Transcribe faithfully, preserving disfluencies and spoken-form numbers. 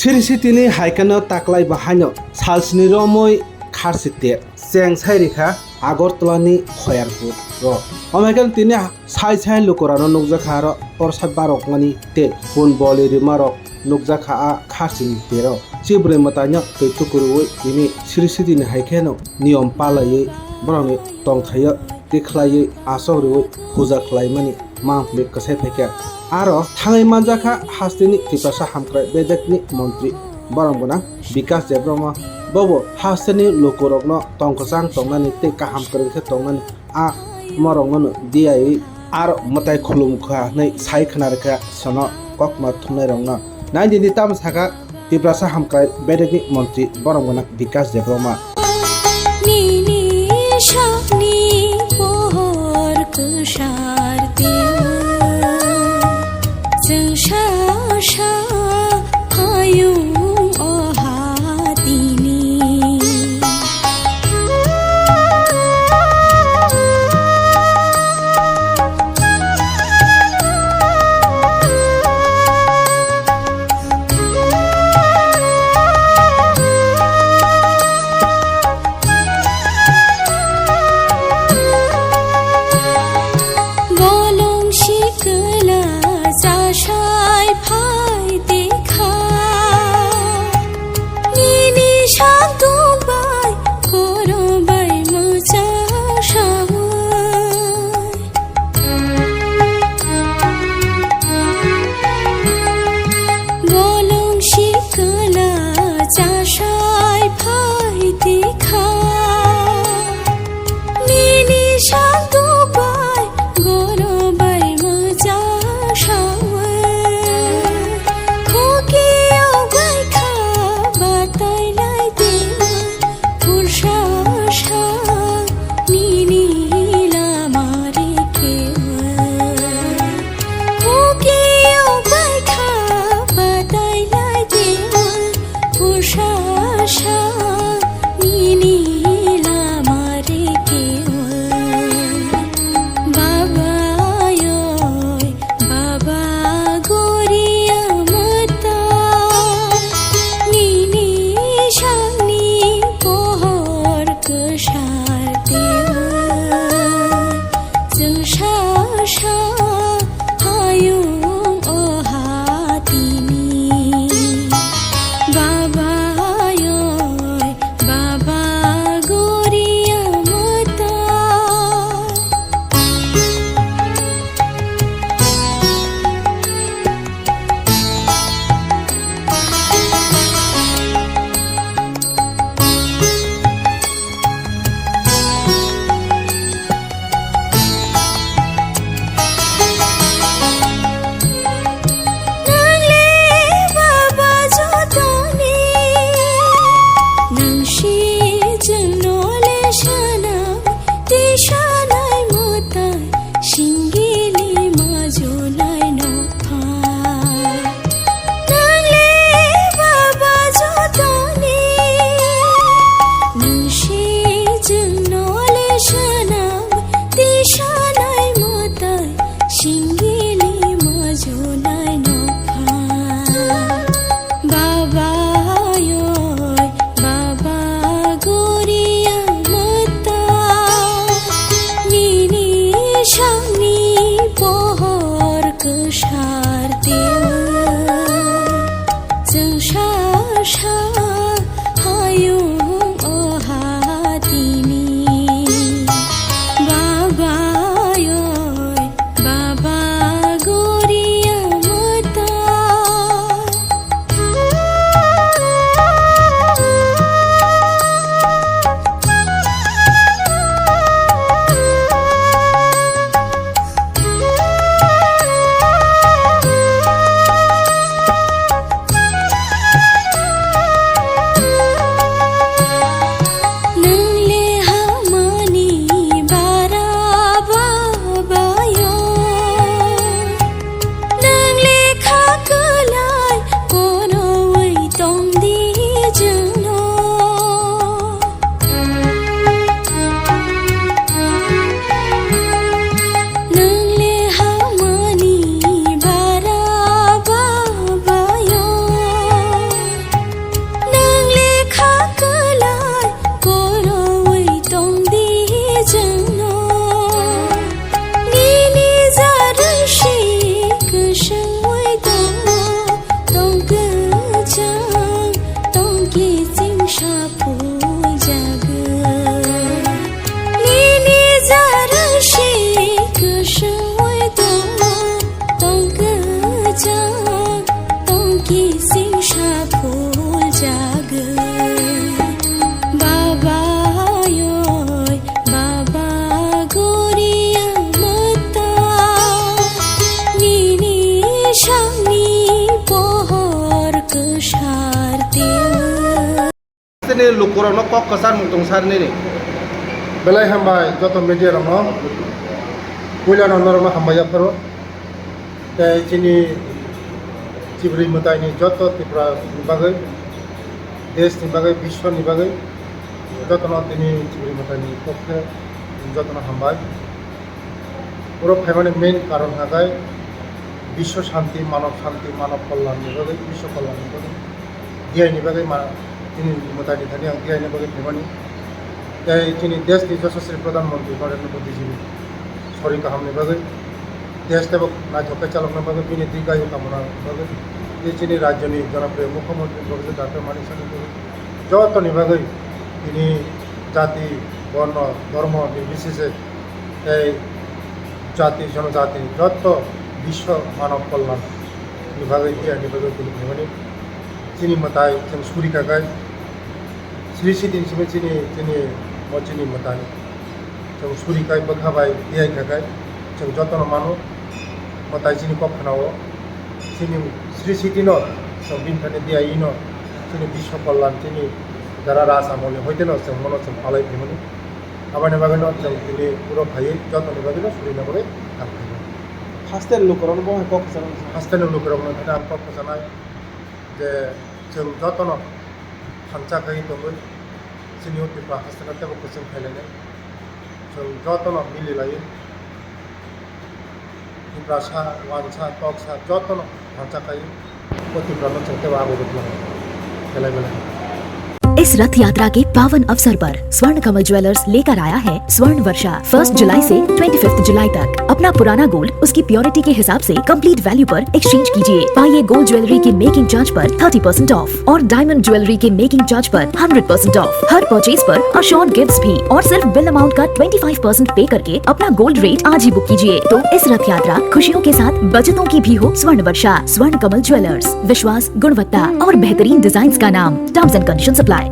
Sri Sitini hai kheno taklai bahaino salsni romwi kharsi ter. Cheng sai rikha Agartala ni Khoyarpur ro. Omo hai kheno tini sai sai lukurano nukjakha aro orsa barokmani tei phone boli rwmarok nukjakha a kharsi ni tero. Chibrwi mwtaino twi tukurwi tini Sri Sitini hai kheno niyom palaiwi borokni tongthaio tikhlaiwi aswk rwui puja khlaimani mangpili kwsai phaikha. Aro thangwi manjakha hasteni Tiprasa hamkrai bedekni montri borom gwnang Bikas Debbarma. Bobo hasteni lukurokno tongkwchang tongnani tei kaham kwrwng khe tongnani a morokno diyawi aro mwtai khulumkha hwnwi sai khna rwkha sono kokma thumnairokno. Nai dini tamo sakha Tiprasa hamkrai bedekni montri borom gwnang Bikas Debbarma. Nini sakni pohor kwsar teo, chwng sa sa hayung o ha tini. Bolong sikla chasai phai tikha, nini santung bai koro bai mwcha sawi. Bolong sikla chasai phai tikha, nini santung bai goro bai mwcha sawi. Khoki o bai kha batai lai twi. Pursa sa nini lama rikhe, khoki o bai kha batai lai twi. Pursa sa nini lama rikhe. Baba yoi, Baba goria mata, nini sangni pohor kwsar teo, chwng sa sa hayung o ha tini. Baba yoi, Baba goria mata. Nang le baba jotoni, nang si jengno le sana, twi sanai mwtai, singili majunai nokha. Nang le baba jotoni, nang si jengno le sana, twi sanai mwtai, singili majunai nokha. Baba yoi, Baba goria mata, nini sangni pohor kwsar teo, chwng sa sa hayung o ha tini. Baba yoi, Baba goria mata. Chang tongki sing sapul jaga. Nini jara si kusui tong tongka chang tongki sing sapul jaga. Baba yoi Baba goria mata nini sangni pohor kusar teo. Tini lukurokno kok kwchar mutung sar nini. Belai hambai joto media rokno. Puila no norokno hambai yapharo. Tei chini Chibri mwtaini joto Tripura ni bagwi, desh ni bagwi, biswa ni bagwi jotono tini Chibri mwtaini pokhe jotono hambai. Oro phaimani main karon hakai biswa shanti, manav shanti, manav kalyan ni bagwi, biswa kalyan ni bagwi. D I ni bagwi ma, chini mwtaini thani ang D I ni bagwi phaimani. Tei chini desh ni Yashaswi Pradhan Mantri Narendra Modi ji ni sori kaham ni bagwi, desh tebo naithok khe chalokna bagwi, bini dirgayu kamona bagwi, tei chini rajyo ni jonopriyo Mukhyamantri Professor Doctor Manik Saha ni bagwi, joto ni bagwi tini jati, borno, dhormo nirbichise tei jati, jonojati ni joto biswa manav kalyan ni bagwi, D I ni bagwi tini phaimani. Chini mwtai chwng suri kakai, Sri City ni simi chini, chini, o chini mwtai chwng suri kai bwkha bai D I kakai, chwng jotono mano mwtai chini kok khwnao. Chini Sri City no chwng bini thani D I no chini biswa kalyan chini jara Raj Amol ni hoite no chwng mono chwng palai phaimani. Aboni bagwi no chwng tini oro phaiwi jotoni bagwi no surina bagwi ang phaio. Haste ni lukurokno bo hai kok kwcharo. Haste ni lukurokno thani ang kok kwchanai je chwng jotono thansa khai tongwi chini o Tripura haste no teibo kwchwng khailainai. Chwng jotono mililaiwi Tiprasa, wansa, toksa jotono thansa khai o Tripura no chwng teibo abo rwkmani belai belai. इस रथ यात्रा के पावन अवसर पर स्वर्ण कमल ज्वेलर्स लेकर आया है स्वर्ण वर्षा। फर्स्ट जुलाई से ट्वेंटी फिफ्थ जुलाई तक अपना पुराना गोल्ड उसकी प्योरिटी के हिसाब से कंप्लीट वैल्यू पर एक्सचेंज कीजिए। पाइए गोल्ड ज्वेलरी की मेकिंग चार्ज पर थर्टी परसेंट ऑफ और डायमंड ज्वेलरी के मेकिंग चार्ज पर हंड्रेड परसेंट ऑफ। हर परचेज पर अश्योर्ड गिफ्ट्स भी और सिर्फ बिल अमाउंट का ट्वेंटी फ़ाइव परसेंट पे करके अपना गोल्ड रेट आज ही बुक कीजिए। तो इस रथ यात्रा खुशियों के साथ बचतों की भी हो स्वर्ण वर्षा। स्वर्ण कमल ज्वेलर्स, विश्वास, गुणवत्ता और बेहतरीन डिजाइन्स का नाम। Terms and conditions apply.